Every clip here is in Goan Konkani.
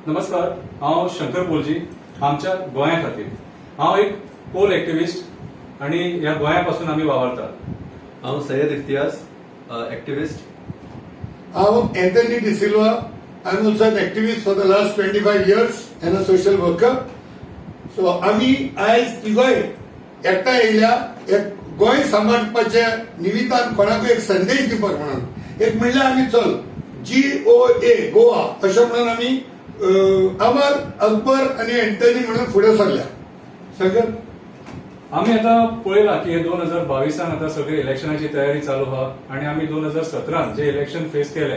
नमस्कार, हांव शंकर पोलजी, आमच्या गोंया खातीर. हांव एक कोल एक्टिविस्ट आणि ह्या गोंया पासून आमी वावरतात. हांव सय्यद इफ्तियाज, एक्टिविस्ट. हांव Anthony D'Silva. I am also an activist for the last 25 years and a social worker. So आमी आयज तिगय एकठांय येयल्या एक गोंय सांबाळपाच्या निमित्तान, कोणाकूय एक संदेश दिवपाक म्हणून. एक म्हणल्यार आमी चल जीओए, गोवा अशें म्हणून आमी अमर, अकबर आनी अँथनी म्हणून फुडें सरल्या. शंकर. आमी आतां पळयलां की हे 2022 आता सगळे इलेक्शनाची तयारी चालू आहा आणि आमी 2017 जे इलेक्शन फेस केले,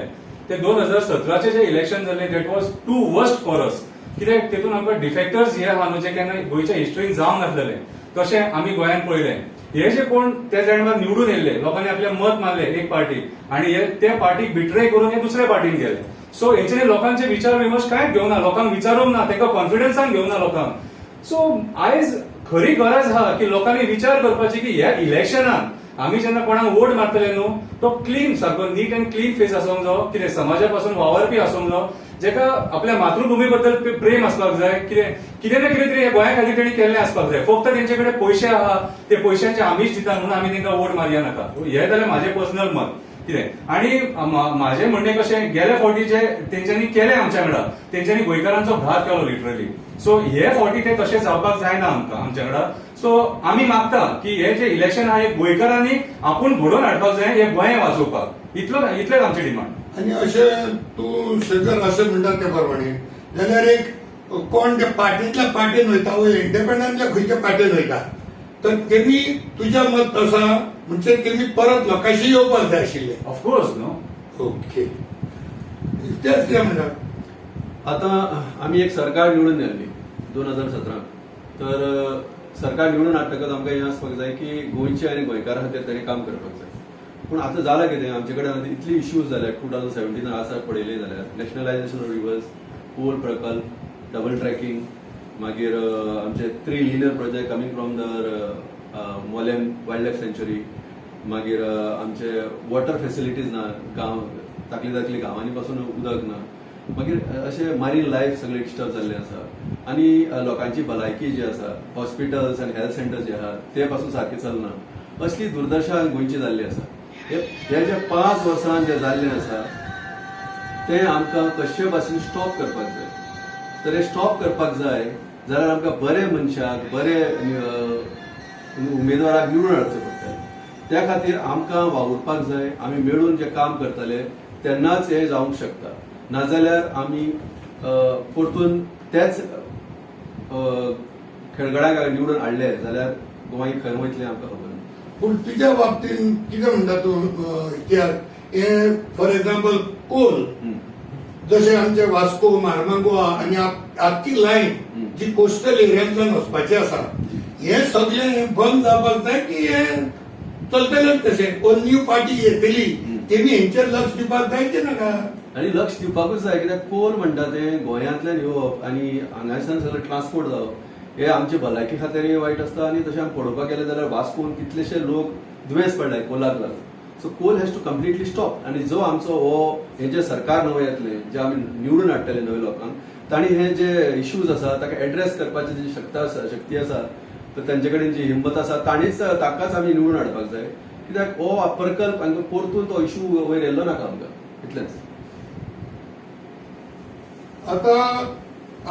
ते 2017 जे इलेक्शन जाले, that was too worst for us. कित्याक तेतून आमकां डिफेक्टर्स हे आहा न्हू, जे केन्ना गोंयच्या हिस्ट्रीन जावंक नासलेले, तशें आमी गोंयांत पळयलें. हे जे कोण त्या जाणवार निवडून येयल्ले, लोकांनी आपलें मत मारले एक पार्टी आणि हे त्या पार्टीक बिट्रे करून हे दुसऱ्या पार्टीन गेले. सो हेंच्यांनी लोकांचे विचार विमर्श कांयच घेवना, लोकांक विचारूंक ना, तांकां कॉन्फिडन्सान घेवना लोकांक. सो आयज खरी गरज आहा की लोकांनी विचार करपाची की ह्या इलेक्शनान आमी जेन्ना कोणाक वोट मारतले न्हू, तो क्लीन, सारको नीट अँड क्लीन फेस आसूंक जावो, कितें समाजा पासून वावरपी आसूंक जावो, जेका आपल्या मातृभूमी बद्दल प्रेम आसपाक जाय, कितें कितें ना कितें तरी गोंया खातीर तेणी केल्लें आसपाक जाय. फक्त तेंचे कडेन पयशे आहा, ते पयशांचे आमीश दिता म्हणून आमी तांकां वोट मारया नाका. हे जालें म्हाजें पर्सनल मत कितें. आणि म्हाजें म्हणणें कशें, गेल्या फावटी जे तेंच्यांनी केलें आमच्या वांगडा, तेंच्यांनी गोंयकारांचो घात केलो लिटरली. सो हे फावटी ते तशें जावपाक जायना आमकां आमच्या वांगडा. सो आमी मागता की हे जे इलेक्शन आहा, हे गोंयकारांनी आपूण घडोवन हाडपाक जाय, हे गोंय वाचोवपाक. इतलो इतलेच आमचें डिमांड. आनी अशें तूं शंकर अशें म्हणटा ते प्रमाणे जाल्यार एक कोण ते पार्टींतल्या पार्टीन वयता वो इंडिपेंडंटल्या खंयच्या पार्टीन वयता, तर तेमी तुज्या मत आसा म्हणजे तेमी परत लोकांशी येवपाक जाय आशिल्ले. ऑफकोर्स न्हू. ओके, तेच कितें म्हणटा? आतां आमी एक सरकार निवडून येयल्ली 2017. तर सरकार निवडून हाडटकच आमकां हें आसपाक जाय की गोंयचे आनी गोंयकारां खातीर ताणें काम करपाक जाय. पूण आतां जालां कितें, आमचे कडेन आतां इतली इश्यूज जाल्या. 2017 आसा पळयली जाल्यार नॅशनलायझेशन ऑफ रिवर्स, कोल प्रकल्प, डबल ट्रॅकिंग, मागीर आमचे three linear project coming from the Mollem Wild Life Sanctuary, मागीर आमचे वॉटर फेसिलिटीज ना, गांव ताकली ताकली गांवांनी पासून उदक ना, मागीर अशें मारीन लायफ सगळें डिस्टर्ब जाल्लें आसा आनी लोकांची भलायकी जी आसा, हॉस्पिटल्स आनी हेल्थ सेंटर्स जे आहा ते पासून सारकें चलना. असली दुर्दशा गोंयची जाल्ली आसा. हे हे जे 5 वर्सां जे जाल्लें आसा, तें आमकां कशे भाशेन स्टॉप करपाक जाय. तर हे स्टॉप करपाक जाय जाल्यार आमकां बरे मनशाक, बरे उमेदवाराक निवडून हाडचें पडटलें. त्या खातीर आमकां वावुरपाक जाय. आमी मेळून जे काम करतले तेन्नाच हें जावंक शकता. नाजाल्यार आमी परतून तेच खेळगड्याक निवडून हाडले जाल्यार गोंय खंय वयतलें आमकां खबर ना. पूण तुज्या बाबतीन कितें म्हणटा तूं इतिहास, हे फॉर एक्झाम्पल कोल, जशें आमचे वास्को, मार्मागोवा आनी आख्खी लायन जी कोस्टल एरियांतल्यान वचपाची आसा, हे सगळें हे बंद जावपाक जाय की हे चलतलें तशें? कोण न्यू पार्टी येतली, तेमी हेंचेर लक्ष दिवपाक जाय की नाका? आनी लक्ष दिवपाकूच जाय, कित्याक कोल म्हणटा तें गोंयांतल्यान येवप आनी हांगाच्यान सगळें ट्रान्सपोर्ट जावप हे आमचे भलायकी खातीरय वायट आसता. आनी तशें आमी पळोवपाक गेले जाल्यार वास्कोन कितलेशे लोक दुयेंस पडले कोलाक लागून. So coal has to completely stop. आनी जो आमचो हो हे जे सरकार नवें येतलें, जे आमी निवडून हाडटले नवे लोकांक, तांणी हे जे इश्यूज आसा ताका एड्रेस करपाची जी शक्त आसा, शक्ती आसा, तर तांचे कडेन जी हिंमत आसा, ताणीच ताकाच आमी निवडून हाडपाक जाय, कित्याक हो प्रकल्प आमकां परतून तो इशू वयर येयल्लो नाका आमकां. इतलेंच. आता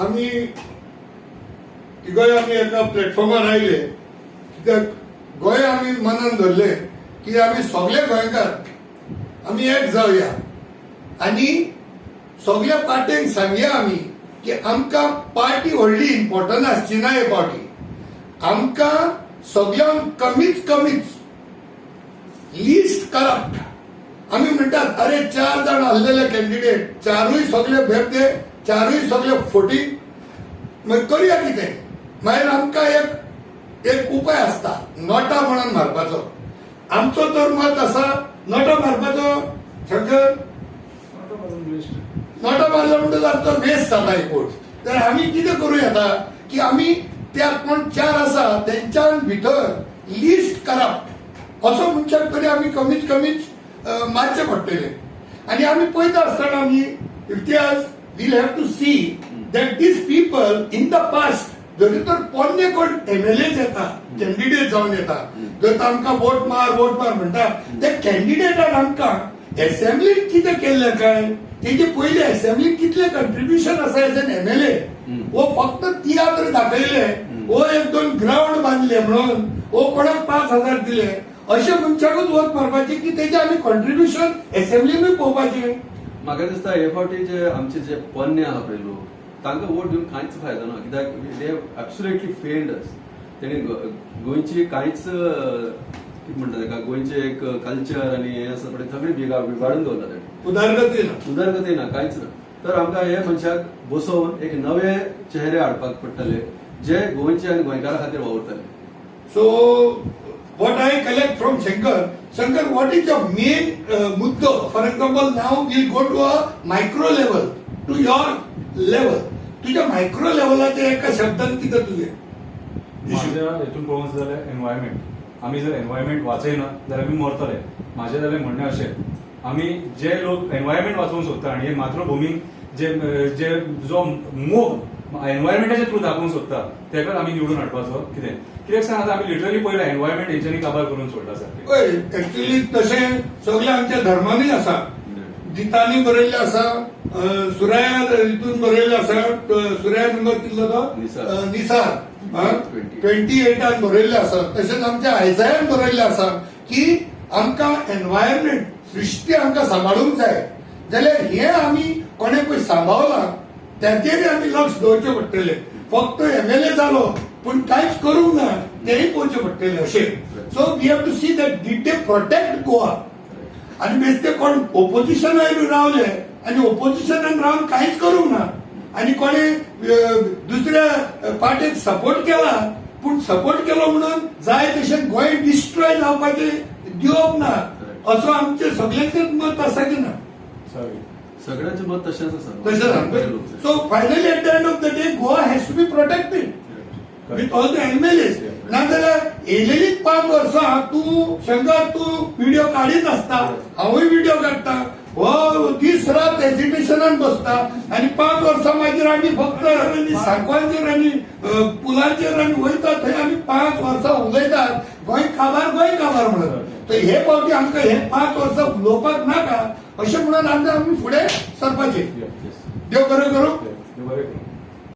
आमी तिगय आमी एका प्लॅटफॉर्मार आयले, कित्याक गोंय आमी मनान धरले की आमी सगळे गोंयकार आमी एक जावया आनी सगळ्या पार्ट्यांक सांगया आमी की आमकां पार्टी व्हडली इम्पॉर्टंट आसची ना. हे पावटी आमकां सगळ्यांक कमीच कमीच लिस्ट करप्ट. आमी म्हणटात, अरे, चार जाण आसलेले कॅन्डिडेट, चारूय सगळे भेबदे, चारूय सगळे फोटी, मागीर करूया कितें? मागीर आमकां एक एक उपाय आसता, नोटा म्हणून मारपाचो. आमचो तर मत आसा नोटा मारपाचो. शंकर, नोटा मारलो म्हणटकच आमचो वेस्ट जाता एक वोट. तर आमी कितें करूं येता की आमी त्या कोण चार आसा तेंच्या भितर लिस्ट करप्ट असो मनशाक तरी आमी कमीत कमीच मारचें पडटलें. आनी आमी पळयता आसतना आमी इतिहास, we'll have to see. that these people in the past, जरी तर पोन्ने कोण एमएलएच येता, कॅन्डिडेट जावन येता, जर तांकां वोट मार, वोट मार म्हणटा, ते कॅन्डिडेटान आमकां एसेंब्लीत कितें केल्लें काय, तेजे पयले एसेंब्लीत कितले कंट्रिब्युशन आसा एज एन एमएलए, वो फक्त तियात्र दाखयले, वो एक दोन ग्रावंड बांदले म्हणून, वो कोणाक 5,000 दिले, अशे मनशाकूच वोट मारपाचे की तेजे आमी कॉन्ट्रिब्युशन एसेंब्लीनूय पळोवपाचें? म्हाका दिसता हे फावटी जे आमचे जे पोन्ने आहा पळय लोक, तांकां वोट दिवन कांयच फायदो ना, कित्याक they absolutely failed अस. तेणी गोंयची कांयच, कितें म्हणटा तेका, गोंयचें एक कल्चर आनी हें आसा पळय, सगळें बिगाडून दवरला तेणी. उदरगती ना. उदरगती ना, कांयच ना. तर आमकां हे मनशाक बसोवन एक नवे चेहरे हाडपाक पडटले, जे गोंयचे आनी गोंयकारा खातीर वावुरतले. So, what I collect from Shankar, Shankar, what is your main मुद्दो? For example, now we'll go to a micro level, to your level. तुझ्या मायक्रो लेवलाचे एका शब्दान कितें तुजें? माझ्या हेतून पळोवंक जाल्यार एनवायरमेंट. आमी जर एनवायरमेंट वाचयना जाल्यार आमी मरतले. माझें जाल्यार म्हणणें अशें, आमी जे लोक एनवायरमेंट वाचोवंक सोदता आनी हे मातृभुमीक जे जे जो मोग एनवायरमेंटाच्या थ्रू दाखोवंक सोदता, तेकाच आमी निवडून हाडपाचो. कितें कित्याक सांग, आतां आमी लिटरली पळयला, एनवायरमेंट हेंच्यांनी काबार करून सोडला सारकें. हय, ऍक्च्युली तशें सगळें आमच्या धर्मांनी आसा. गितांनी बरयल्लें आसा, सुराया हितून बरयल्लें आसा. सुराया नंबर कितलो तो? निसार. निसार 28. 28 बरयल्लें आसा. तशेंच आमच्या आयजायान बरयल्लें आसा की आमकां एनवायरमेंट, सृश्टी आमकां सांबाळूंक जाय. जाल्यार हें आमी कोणें पळय सांबाळलां, तेचेरय आमी लक्ष दवरचें पडटलें. फक्त एमएलए जालो पूण कांयच करूंक ना, तेंय पळोवचें पडटलें अशें. So we have to see that did they protect Goa. आनी बेश्टे कोण ओपोजिशनान रावले आनी ओपोजिशनान रावन कांयच करूंक ना, आनी कोणे दुसऱ्या पार्टीक सपोर्ट केला, पूण सपोर्ट केलो म्हणून जाय तशें गोंय डिस्ट्रॉय जावपाचें दिवप ना, असो आमचें सगळ्यांचेच मत आसा की ना? सॉरी. सगळ्यांचें मत तशेंच आसा. तशें. So finally, at the end of the day, Goa has to be protected with all the MLAs. नाजाल्यार येयलेलीच 5 वर्सां, तूं शंकर, तूं व्हिडिओ काडीत आसता, हांवूय व्हिडिओ काडटा, हो दीस रात एजिटेशनान बसता, आनी 5 वर्सां मागीर आमी फक्त आनी सांकवांचेर आनी पुलाचेर आनी वयता थंय आमी 5 वर्सां उलयतात, गोंय काबार, गोंय काबार म्हणून. तर हे फावटी आमकां हे 5 वर्सां उलोवपाक नाका अशें म्हणून आमकां आमी फुडें सरपाचें. देव बरें करूं. देव बरें करूं.